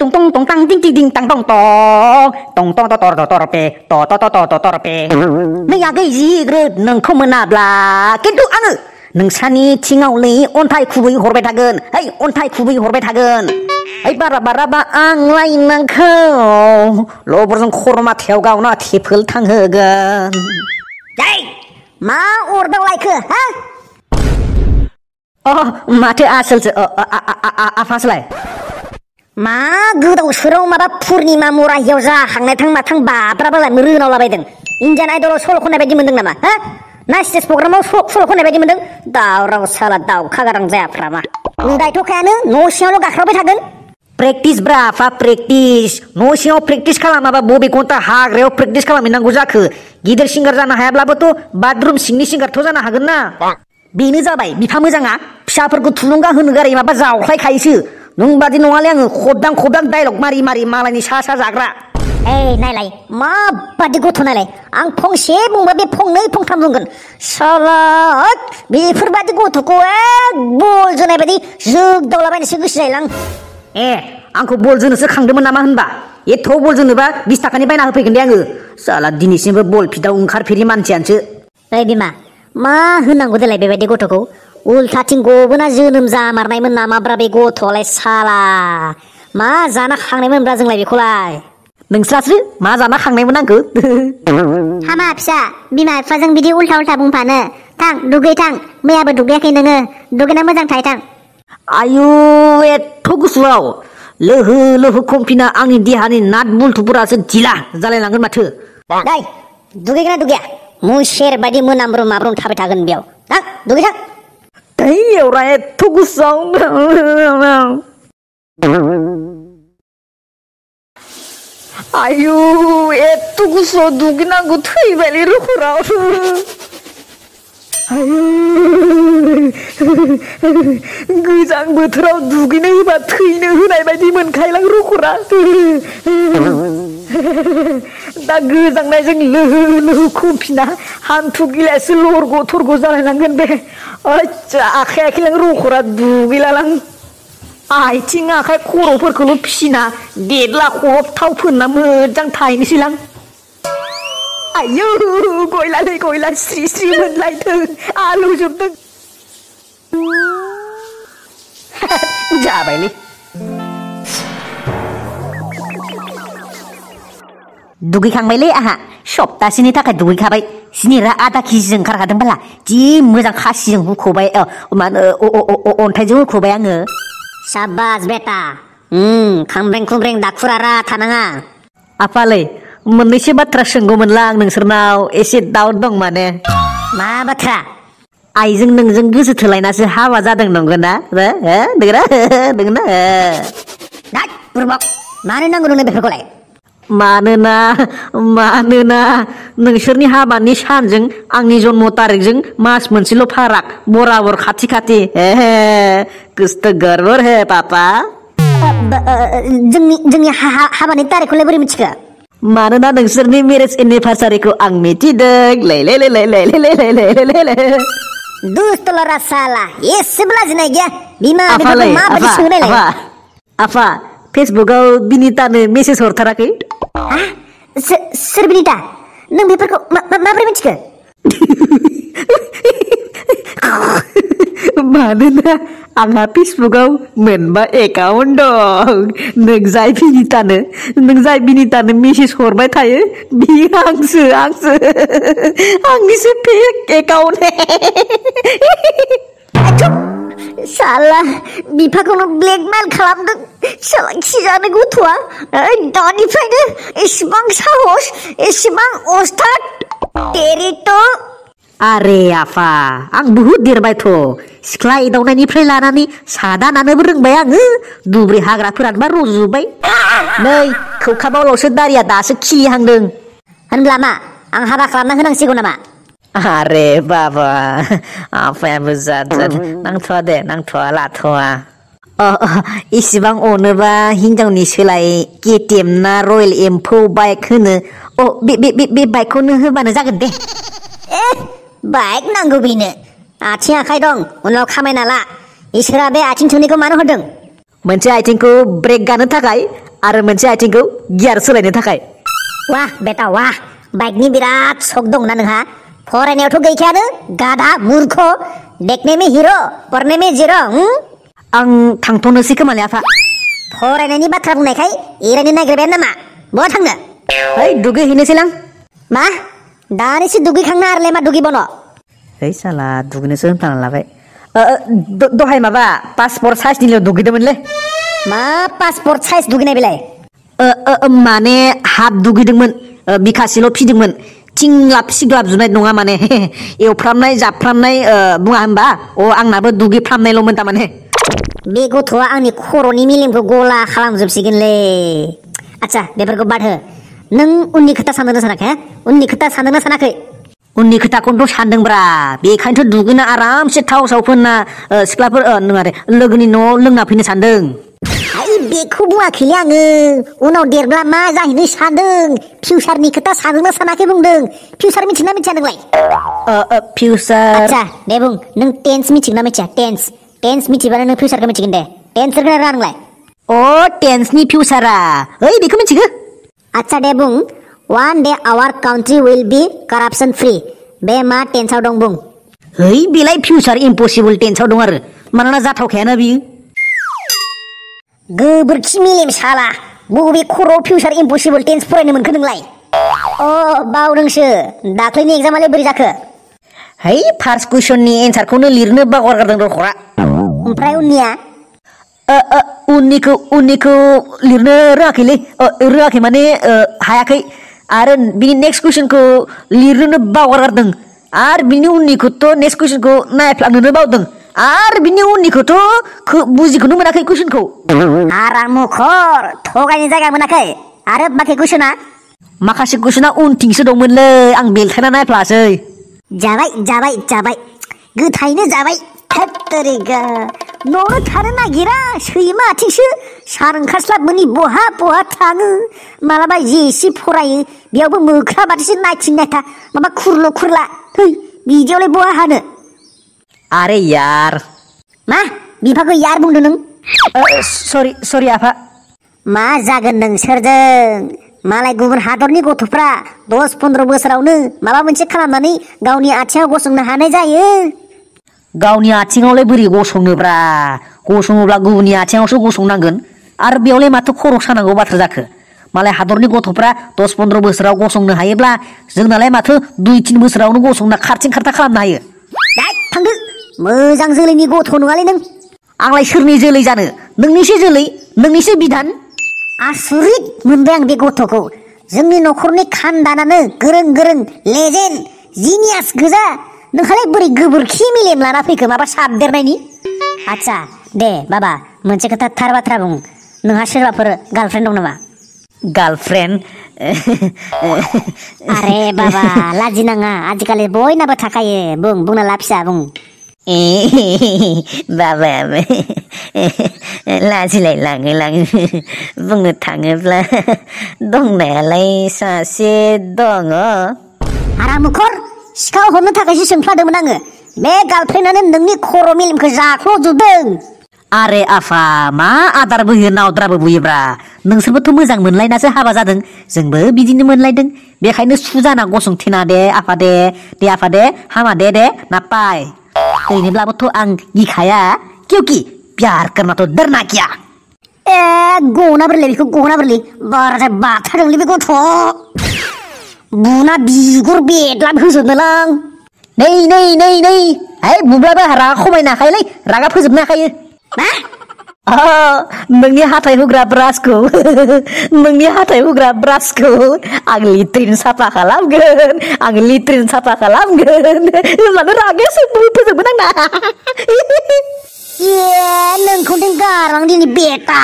咚咚咚当叮叮叮当咚咚咚咚咚咚咚咚pe咚咚咚咚咚咚pe neng agak jigre neng kau menabla kintu anu neng sani tinggal li ontai kubui horbai tagen hei ontai kubui horbai tagen hei bara ba ang lain nang kau lo bersong korma theo gau na tipel tang hogan hei ma ordau lai ke ha oh माथो आसलसो आफासलाय मा गोदाव सोराव माबा पुर्निमा मुराहियाव जाहांनाय थां माथां बाब्राबालाय रोनावलाबायदों Indian आइडलाव सल' खननाय बायदि मोनदों नामा हा ना स्टेज प्रग्रामाव सल' खननाय बायदि मोनदों दावराव साला दावखा गारां जायाफ्रा मा उदायथ'खायानो न' सिङावल' गाख्रावबाय थागोन प्रेक्टिस ब्रा आफा प्रेक्टिस न' सिङाव प्रेक्टिस खालामाबा बबे घन्टा हाग्रायाव प्रेक्टिस खालामहैनांगौ जाखो गिदिर सिंगार जानो हायाब्लाबोथ' बाथरुम सिंनि सिंगारथ' जानो हागोन ना बेनो जाबाय बिफा मोजाङा फिसाफोरखौ थुलुंगा होनो गारै माबा जावख्लायखायोसो नोंबादि नङालै आङो खबदां डायलग मारि मालायनि सा जाग्रा नायलाय माबादि गथ' नायलाय आं फंसे बुंबा बे फंनै फंथाम बुंगोन साला बेफोरबादि गथ'खौ बल जोनाय बायदि जोगदावलाबायनोसो गोसो जायोलां आंखौ बल जोनोसो खांदोंमोन नामा होनबा एथ' बल जोनोबा 20 थाखानि बायना होफैगोन दे आङो साला दिनैसिमबो बल फिल्डआव ओंखारफेरि मानसियानोसो बिमा मा होनांगौ देलाय बेबायदि गथ'खौ उल्थाथिं गबोना जोनोम जामारनायमोन नामाब्रा बे गथ'आलाय साला मा जाना खांनायमोनब्रा जोंलाय बेखौलाय नोंस्रासो मा जाना खांनायमोन आंखौ हामा फिसा बिमा बिफाजों बिदि उल्था बुंफानो थां दुगै थां मैयाबो दुगैयाखै नोङो दुगैना मोजां थायो थां आयु एथ' गुसुआव लोहो कम्पिना आंनि देहानि नाट बुलथुफोरासो ढिला जालायलांगोन माथो दै दुगैगोना दुगैया मुसेर बायदि मोनामब्रुम माब्रुम थाबाय थागोन बेयाव थां दुगै थां दै एवरा एथ' गुसुआव आयु एथ' गुसुआव दुगैनांगौ थैबायलै रुखुराव गोजां बोथोराव दुगैनो होबा थैनो होनाय बायदि मोनखायलां रुखुरा दा गोजांनायजों लोहो कम्पिना हान्थु गिलासो लरग' थरग' जालायनांगोन बे आखाइ आखिलां रुखुरा दुगैलालां आथिं आखाइ खर'फोरखौल' फिसिना देदला खब थाव फोनना मोजां थाहैनोसैलां आयौ गयला स्रि मोनलायदों आलौजोबदों जाबायलै दुगैखांबायलै आहा सप्तासेनि थाखाय दुगैखाबाय सिनिरा आधा केजिजों ओंखारखादों बाला जि मोजां खासिजों हुख'बाय मा होनो अन्थाइजों हुख'बाय आङो साबास बेटा खामब्रें दाखुरारा थानाङा आफालै मोननैसो बाथ्रा सोंगौमोनलां आं नोंसोरनाव एसे दाउट दं माने मा बाथ्रा आइजों नोंजों गोसो थोलायनासो हाबा जादों नंगौना नोंगोना बुरबक मानो नांगौ नोंनो बेफोरखौलाय मानोना नोंसोरनि हाबानि सानजों आंनि जन्म तारिखजों मास मोनसेल' फाराग बराबर खाथि कुछ गड़बड़ है पापा जोंनि हाबानि तारिखखौलाय बोरै मिथिखो मानोना नोंसोरनि मेरेज एनिभार्सारिखौ आं मिथिदों दुस्तलरा साला एसेबो लाजिनाय गैया बिमा बेफोरखौ माबायदि सोंनायलाय आफा फेसबुकाव बिनितानो मेसेज हरथाराखै सोर बिनिता नों बेफोरखौ माबोरै मिथिखो मानोना आंहा फेसबुकाव मोनबा एकाउन्ट दं नों जाय बिनितानो मेसेज हरबाय थायो बियो आंनिसो फेक एकाउन्ट साला बिफाखौनो ब्लेकमेल खालामदों साला खिजानो गथ'आ दानिफ्रायनो एसेबां साहस एसेबां अस्थाद तेरिथ' आरे आफा आं बुहुद देरबायथ' सिख्ला एदावनायनिफ्राय लानानै सादानानोबो रोंबाय आङो दुब्रि हाग्राफोरानोबा रज'जोब्बाय नै खौखाबावल'सो दारिया दासो खिलिहांदों होनब्ला मा आं हाबा खालामना होनांसिगौ नामा आरे बाबा आफायाबो जाद नांथ'वा लाथ'वा इसिबां अनोबा हिनजावनि सोलाय केटिएम ना रयेल एम्फौ बाइक होनो बे बाइकखौनो होबानो जागोन दे बाइक नांगौ बेनो आथिं आखाइ दं उनाव खामायना ला इसोरा बे आथिं थोंनैखौ मानो होदों मोनसे आथिंखौ ब्रेक गानो थाखाय आरो मोनसे आथिंखौ गियार सोलायनो थाखाय। वाह बेटा वाह, बाइकनि बिराद शक दंना नोंहा? फरायनायावथ' गैखायानो, गाधा मूर्ख। देखने में हिरो पढ़ने में जिरो। आं थांथ'नोसै खोमालै आफा। फरायनायनि बाथ्रा बुंनायखाय एरायनो नागिरबाय नामा? बहा थांनो? ओइ दुगैहैनोसैलां। मा दानिसो दुगैखांना आरोलाय मा दुगैबावनो? ओइ साला दुगैनोसो होनफ्लांना लाबाय। दहाय माबा पासपर्ट साइजनिल' दुगैदोंमोनलै। मा पासपर्ट साइज दुगैनाय बेलाय? माने हाफ दुगैदोंमोन, बिखासेल' फिदोंमोन, थिंलाब सिग्लाब जुनाय नङा माने। एवफ्रामनाय जाफ्रामनाय बुङा होनबा? आंनाबो दुगैफ्रामनायल'मोन थारमाने। बे गथ'आ आंनि खर'नि मेलेमखौ गला खालामजोबसिगोनलै। आच्छा बेफोरखौ बाद हो, नों उननि खोथा सानदोंना सानाखै? उननि खोथा सानदोंना सानाखै? उननि खोथाखौनोथ' सानदोंब्रा, बेखायनोथ' दुगैना आरामसे थाव साव फोनना सिख्लाफोर नङा दे लोगोनि न'आव लोंना फैनो सानदों। आइ बेखौ बुङाखैलै आङो, उनाव देरब्ला मा जाहैनो सानदों, फिउचारनि खोथा सानदोंना सानाखै बुंदों। फिउचार मिथिना मिथिया नोंलाय? फिउचार। आच्छा दे बुं, नों टेन्स मिथिगोना मिथिया? टेन्स मिथिबानो नों फिउचारखौ मिथिगोन दे। टेन्सफोरखौ रोङा नोंलाय? टेन्सनि फिउचारा, ओइ बेखौ मिथिगो। आच्छा दे बुं, one day our country will be corruption free. बे मा टेन्सआव दं बुं? ओइ बेलाय फिउचार इम्पसिबल टेन्सआव दं आरो, मानोना जाथावखायाना बियो। गोबोरखि मेलेम साला, बबे खर'आव फिउचार इम्पसिबल टेन्स फरायनो मोनखो नोंलाय? बावदोंसो, दाख्लैनि एग्जामालाय बोरै जाखो? है फार्स्ट कुइसननि एन्सारखौनो लिरनो बावगारगारदों रखरा। ओमफ्राय उननिया? उननिखौ लिरनो रोङाखैलै, रोङाखै माने हायाखै। आरो बिनि नेक्स्ट कुइसनखौ लिरनोनो बावगारगारदों। आरो बिनि उननिखौथ' नेक्स्ट कुइसनखौ नायफ्लांनोनो बावदों। आरो बिनि उननिखौथ' बुजिखौनो मोनाखै कुइसनखौ। आराम मुखर, थगायनो जायगा मोनाखै। आरो बाखि कुइसना? माखासे कुइसना उनथिंसो दंमोनलै, आं बेलथायना नायफ्लाङासै। जाबाय गोथायैनो जाबाय। हेत्तेरिका, न'आवनो थानो नागिरा, सैमा आथिंसो। सान ओंखारस्लाबमोनि बहा थाङो। मालाबा जेसे फरायो बेयावबो मोख्रा बादिसो नायथिं नायथा, माबा खुरला। है बिदियावलाय बहा हानो? आरे यार। मा बिफाखौ यार बुंदों नों? सरि आफा। मा जागोन नोंसोरजों? मालाय गुबुन हादरनि गथ'फ्रा 10-15 बोसोरावनो माबा मोनसे खालामनानै गावनि आथिङाव गसंनो हानाय जायो। गावनि आथिङावलाय बोरै गसंनोब्रा? गसङोब्ला गुबुननि आथिङावसो गसंनांगोन। आरो बेयावलाय माथो खर' सानांगौ बाथ्रा जाखो? मालाय हादरनि गथ'फ्रा 10-15 बोसोराव गसंनो हायोब्ला जोंनालाय माथो 2-3 बोसोरावनो गसंना खारथिं खारथा खालामनो हायो। थांदो, मोजां जोलैनि गथ' नङालै नों। आंलाय सोरनि जोलै जानो? नोंनिसो जोलै, नोंनिसो बिधान। आसुरित मोनबाय आं बे गथ'खौ। जोंनि न'खरनि खानदानानो गोरों लेजेन्ड जिनियास गोजा। नोंहालाय बोरै गोबोरखि मेलेम लाना फैखो माबा साबदेरनायनि? आच्छा दे बाबा, मोनसे खोथा थार बाथ्रा बुं, नोंहा सोरबाफोर गार्लफ्रेन्ड दं नामा? गार्लफ्रेन्ड? आरे बाबा लाजिनाङा, आजिखालि बयनाबो थाखायो। बुंना ला फिसा, बुं। बाबायाबो लाजिलाय लाङो। बुंनो थाङोब्ला दंनायालाय सासे दङ। हारामुखर, सिखाव हरनो थाखायसो सोंफ्लादोंमोन आङो। बे गार्लफ्रेन्डआनो नोंनि खर' मेलेमखौ जाख्ल'जोबदों। आरे आफा, मा आदार बोयो नावद्राबो बोयोब्रा? नोंसोरबोथ' मोजां मोनलायनासो हाबा जादों, जोंबो बिदिनो मोनलायदों। बेखायनो सुजाना गसंथेना दे आफा दे आफा दे, हामा दे नापाय। ओरैनोब्लाबोथ' आं गिखाया, क्योंकि प्यार करना तो डरना क्या। गना बोरलै बेखौ, गना बोरलै बाराथाय बाथारदोंलै बे गथ'। बुना बिगुर बेदलाब होजोबनोलां। नै है बुब्लाबो रागा खमायनो हाखायोलै, रागा फोजोबनो हाखायो। मा? नोंनि हाथाय हुग्रा ब्रासखौ आं लिट्रिन साफा खालामगोन, होनब्लानो रागायासो फोजोबगोन आंना। नोंखौ गारां दिनै बेटा।